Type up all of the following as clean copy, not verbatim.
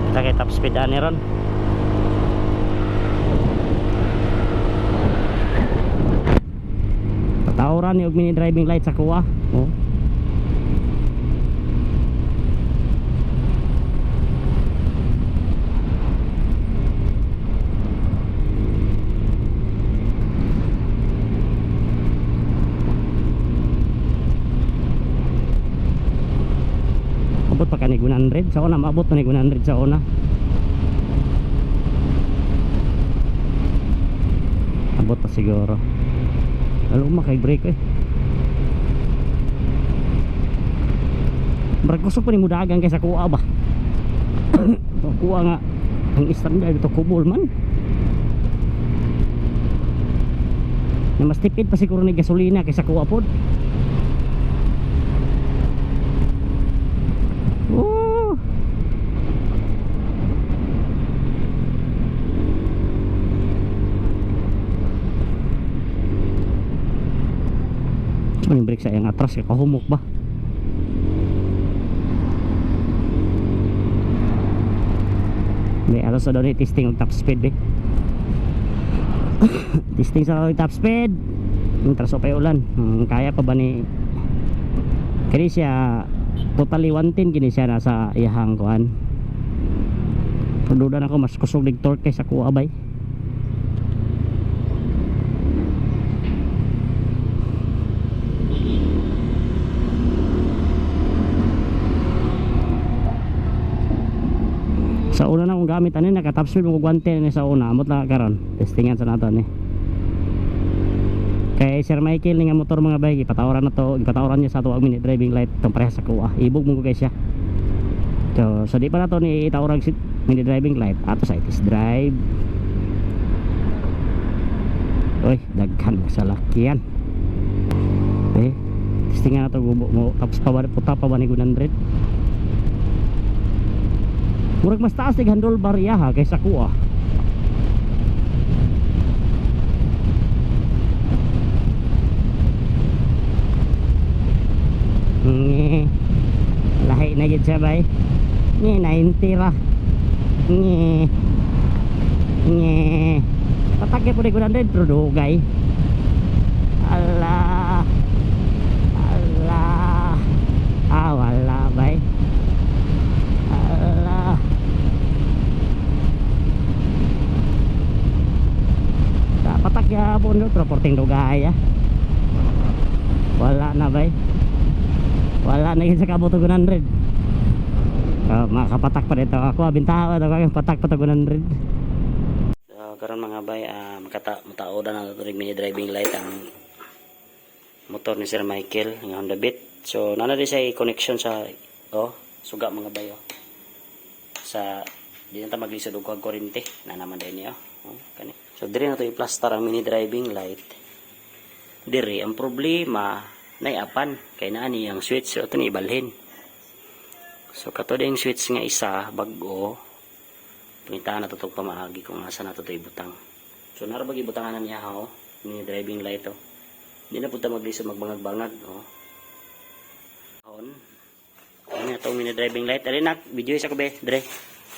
Ta kay top speed ani ron. Patawran ni og mini driving light sa kuha. Oh. Abot pa kanig 100 sa una, maabot pa nig 100 sa una. Abot pa siguro. Alam mo, kay break eh. Murag kusog pa ni mudagan kaysa kuha ba. To kuha nga ang standard ito kubol man. Na mas tipid pa siguro ni gasolina kaysa kuha pod. Oh. Ano yung brake sa iyang atras kay kahumok ba? May alas sa doon testing og top speed eh. Testing sa top speed. Yung traso pa yung ulan. Kaya pa ba ni kini siya totally 110 kini siya nasa iyahang kuan. Pero duda na ako mas kusog nig torque kaysa kuha bay. Sa una na akong gamit ani naka top speed mo guwante ni sa una amot na karon. Testingan sa nato ni. Kay Sir Michael ni nga motor mga bay, gipatawaran na to, gipatawaran niya sa ato ang mini driving light tong parehas sa kuha. Ibog mo ko kay siya. So, so di pa na to ni itawarag si mini driving light ato sa test drive. Oy, daghan sa lakyan. Eh, testingan na to gubo mo tapos pa ba puta pa ba ni 100. Murag mas taas tig handlebar iya ha kaysa kuha. Nge. Lahi na gid siya bay. Nge 90 ra. Nge. Nge. Patak po ni 100 pero dugay. Ala. Ala. Ah, wala bay. Ala. Patak ya po no, pero porting dugay ah. Wala na bay. Wala na yun sa kabot og 100. Makapatak pa dito ako, bintawa daw kay patak pa tag 100. So, karon mga bay, makata mataoda na to mini driving light ang motor ni Sir Michael nga Honda Beat. So, nana din siya connection sa oh, suga mga bay oh. Sa di na ta maglisod og kuwag kuryente na naman din niyo. Oh, kani. So, diri na to i-plaster ang mini driving light. Diri ang problema naiapan kay naa ni ang switch, so ito ni ibalhin. So kato yung switch nga isa bag-o, pangitaan na to tog pamaagi kung asa na to to ibutang. So nara ba gibutangan na niya oh, mini driving light oh. Di na punta maglisod magbangag-bangag oh. On. Ano na tong mini driving light? Dali nak, video isa ko be, dre.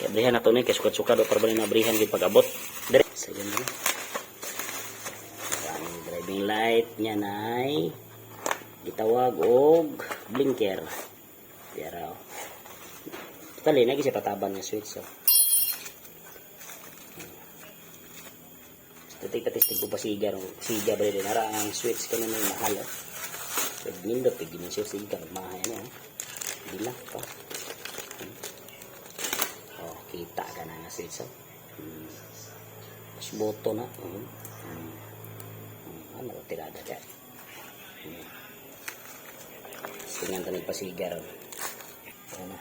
Kaya abrihan na to ni kay sukat-sukat do para ba ni nabrihan gid pag-abot. Dre. Sige na. Ang driving light niya nay gitawag og blinker. Pero totally na siya pataban nga switch oh. Titig katistig ko pa siga ro. Siga ba din ara ang switch kani may mahal oh. Pag nindot pag gini siya siga mahal ano oh. Bila pa. Oh, kita ka na nga switch oh. Mas boto na. Ano tirada ka? Tingnan ta nagpasiga ron. Ano na.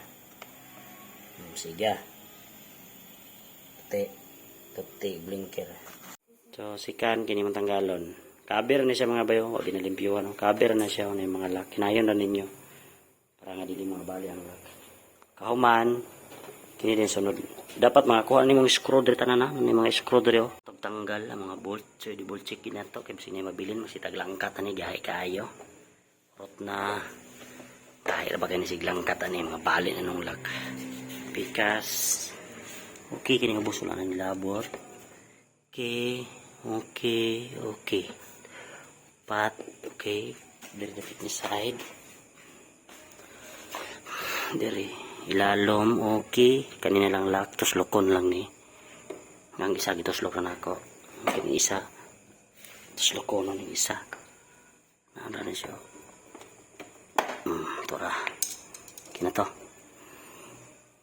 Siga. Puti. Puti, blinker. So, si Kan, kini man tanggalon. Cover na siya mga bayo. Wa ginalimpyuhan. No? Cover na siya. Ano yung mga lock. Kinayon na ninyo. Para nga dili mga bali ang lock. Kahuman, kini din sunod. Dapat mga kuha ni mga screw diri tanan na. Ni mga screw diri oh. Pagtanggal ang mga bolt. So, di bolt check na to. Kaya bisig na mabilin. Masitag langkat ani gahi kaayo. Rot na. Kahit ba kayo nisiglang ani mga bali na nung lock. Pikas. Okay, kini nga buso lang nilabor. Okay. Pat, okay. Diri dapit ni side. Diri ilalom, okay. Kanina lang lock, tuslokon lang ni. Ang isa gituslok na nako. Kini isa. Tuslokon na ning isa. Naanda na siya. Ito ra. Kina to.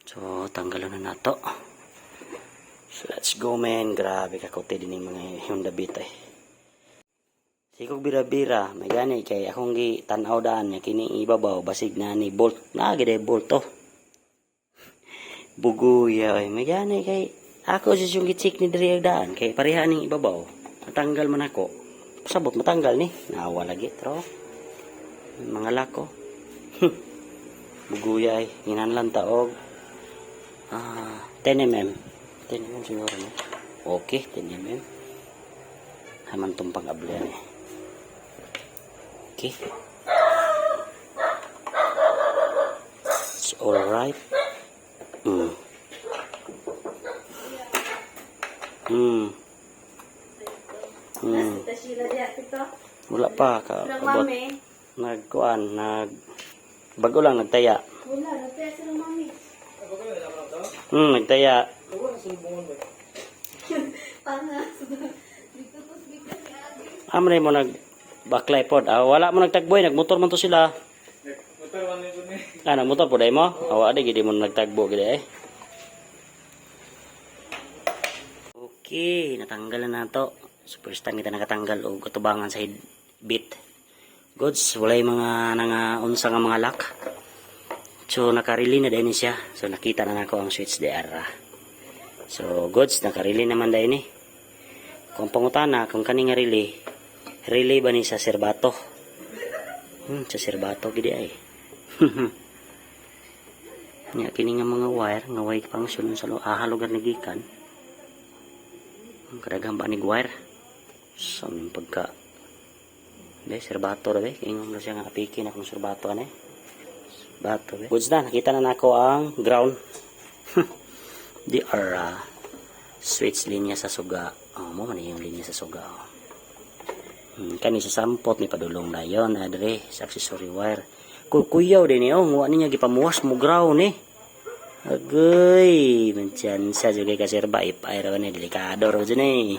So, tanggalan na nato. So, let's go, man. Grabe ka kuti din yung mga Honda Beat eh. Sikog bira-bira, may gani kay akong gi tan-aw daan niya kini ibabaw basig na ni bolt. Na gid bolt to. Buguya oy, may gani kay ako sa yung gi-check ni diri daan kay pareha ning ibabaw. Matanggal man ako. Pasabot matanggal ni. Naawa lagi tro. Mga lako. Buguya ay ginanlan taog. Ah, 10 mm. 10 mm siguro no. Okay, 10 mm. Haman tong pang-abli eh. Okay. It's alright. Tita Sheila diya, tito. Wala pa ka. Sila Abot. mami. Nagkuan, nag bago lang nagtaya. Wala, nagtaya sila mami. Nagtaya. Pangas. Dito to speaker ni Ate. Amo na mo nag baklay pod. Ah, wala mo nagtagboy, nagmotor man to sila. Motor man ni ni. Ah, nagmotor pod ay mo? Awa di gid mo nagtagbo gid eh. Okay, natanggal na nato. So first time kita nakatanggal og katubangan sa head bit. Goods, walay mga nanga unsa nga mga lock. So nakarely na din siya. So nakita na nako ang switch DR. So goods, nakarely naman din ni. Kung pangutana, kung kani nga relay, relay ba ni sa Serbato? Sa Serbato gidi ay. Nya kini nga mga wire nga way function sa aha lugar ni gikan. Ang kadaghan ba ni wire? Sa aming pagka Be, Serbato ra be. Ingon na siya nga apiki na kung Serbato ane. Serbato be. Goods na, nakita na nako ang ground. Di ara switch linya sa suga. Oh, mo man yung linya sa suga. Oh. Kani sa sampot ni padulong dayon adre sa accessory wire. Kukuyaw din ni oh, nguwa niya gipamuwas mo ground ni. Agoy, manchansa jud kay kaserba ipay ra ni delikado ra jud ni.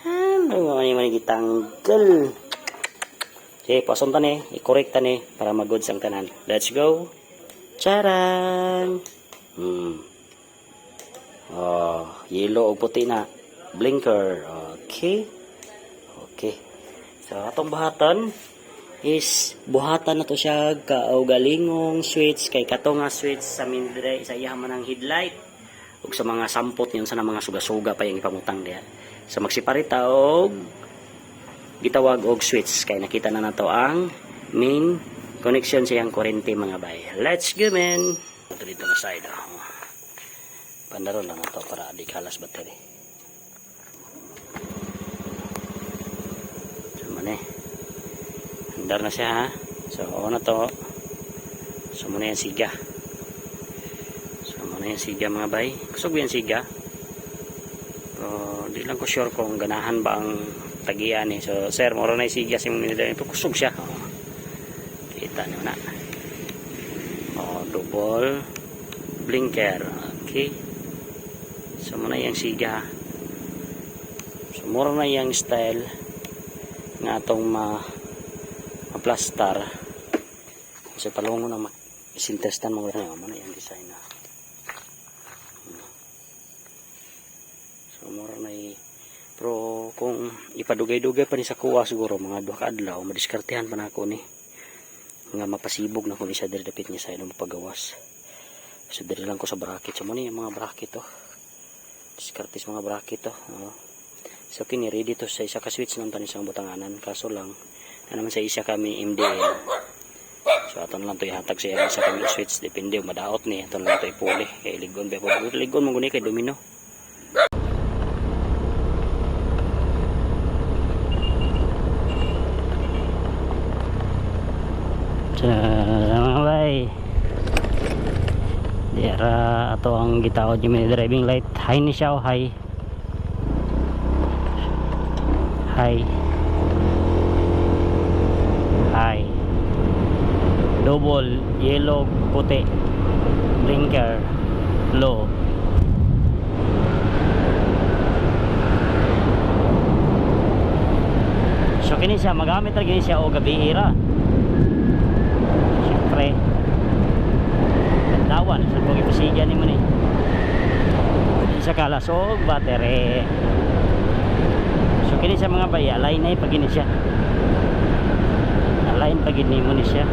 Ano man ni man gitanggal. Okay, pasong ta ni, i-correct ta ni para mag-goods ang tanan. Let's go. Charang. Oh, yellow o puti na. Blinker. Okay. Okay. So, atong buhatan is buhatan na to siya kaugalingong switch kay kato nga switch sa mindre sa iya man ang headlight ug sa mga sampot niyon sa mga suga-suga pa yung ipamutang diha. So magsiparita og gitawag og switch kay nakita na nato ang main connection sa iyang kuryente mga bay. Let's go man. Ito dito nga side oh. Pandaron lang nato para di kalas battery. So man eh. Andar na siya ha. So on na to. So muna yung siga. So muna yung siga mga bay. Kusog yung siga. Pero di lang ko sure kung ganahan ba ang tagian eh. So sir, mura na yung siga sa imong minidala. Pero kusog siya. Oh. Kita nyo na. Oh, double blinker. Okay. So muna yung siga. So mura na yung style nga atong ma-plastar. Kasi palungo na ma-sintestan mo na muna yung design na. So mura na pero kung ipadugay-dugay pa ni sa kuha siguro mga duha ka adlaw madiskartehan pa nako ni nga mapasibog na ko ni siya diri dapit niya sa ilong mapagawas. So diri lang ko sa bracket. So mo ni yung mga bracket to. Diskarte sa mga bracket to. Oh. So kini ready to sa isa ka switch nang tanin sa butanganan kaso lang na naman sa isa kami MDL. So ato na lang to ihatag sa isa kami switch depende kung madaot ni ato na lang to ipuli kay ligon ba po ligon mo guni kay domino. So, mga bay. Di ara Ato ang gitaod yung mini driving light. High ni siya o high. High. High. Double, yellow, puti. Blinker, low. So kini siya magamit ra gini siya og gabi ra. Siyempre. Kandawan sa kung ipasiga nimo ni. Sa kalasog battery. So kini siya mga bay, align na pag gini siya. Align pag gini mo ni siya.